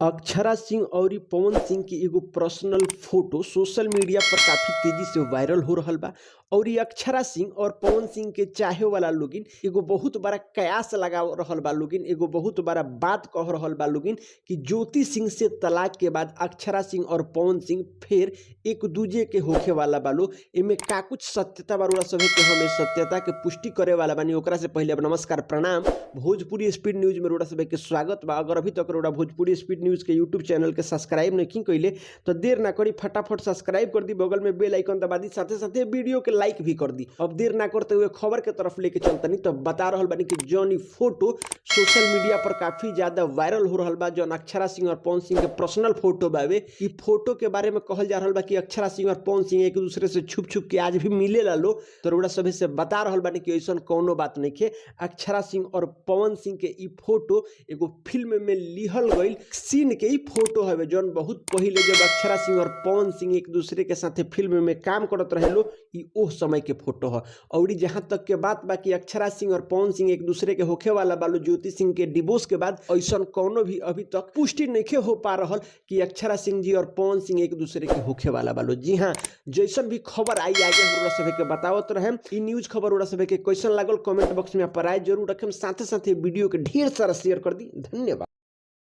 अक्षरा सिंह अउरी पवन सिंह के एगो पर्सनल फोटो सोशल मीडिया पर काफी तेजी से वायरल हो रहल बा। और इ अक्षरा सिंह और पवन सिंह के चाहे वाला लोगिन एगो बहुत बड़ा कयास लगा रहल बा लोगिन, एगो बहुत बड़ा बात कह रहल बा लोगिन कि ज्योति सिंह से तलाक के बाद अक्षरा सिंह और पवन सिंह फिर एक दूजे के होखे वाला बा लोग। एमे का कुछ सत्यता बा रउआ सभे के हम ए सत्यता के पुष्टि करे वाला बानी। ओकरा से पहले अब नमस्कार, प्रणाम। भोजपुरी स्पीड न्यूज में रउआ सभे के स्वागत बा। अगर अभी तक रउआ भोजपुरी स्पीड न्यूज के यूट्यूब चैनल के सब्सक्राइब नहीं कइले तो देर ना करी, फटाफट सब्सक्राइब कर दी, बगल में बेल आइकन दबा दी, साथे साथे वीडियो के लाइक भी कर दी। अब देर ना करते हुए खबर के तरफ लेके चलतनी। तो बता रहल बानी कि जौन इ फोटो सोशल मीडिया पर काफी ज्यादा वायरल हो रहल बा, जौन अक्षरा सिंह और पवन सिंह के पर्सनल फोटो बावे, इ फोटो के बारे में कहल जा रहल बा कि अक्षरा सिंह और पवन सिंह एक दूसरे से छुप छुप के आज भी मिले ला लो। तो रउआ सभे से बता रहल बानी कि ऐसन कौनो बात नइखे। अक्षरा सिंह और पवन सिंह के इ फोटो एगो फिल्म में लिहल गइल सीन के इ फोटो हवे, जौन बहुत पहिले जब अक्षरा सिंह और पवन सिंह एक दूसरे के साथे फिल्म में काम करत रहे लो, इ ओह समय के फोटो ह। और जहां तक के बात बा कि अक्षरा सिंह और पवन सिंह एक दूसरे के होखे वाला बालो ज्योति सिंह के डिवोर्स के बाद, ऐसन कौनो भी अभी तक पुष्टि नइखे हो पा रहल कि अक्षरा सिंह जी और पवन सिंह एक दूसरे के होखे वाला बालो। जी हाँ, जैसन भी खबर आई आगे हम रउआ सभे के बतावत रहेम। इ न्यूज खबर रउआ सभे के कैसन लागल कमेंट बॉक्स में आप राय जरूर रखेम। साथे साथे वीडियो के ढेर सारा शेयर कर दी। धन्यवाद।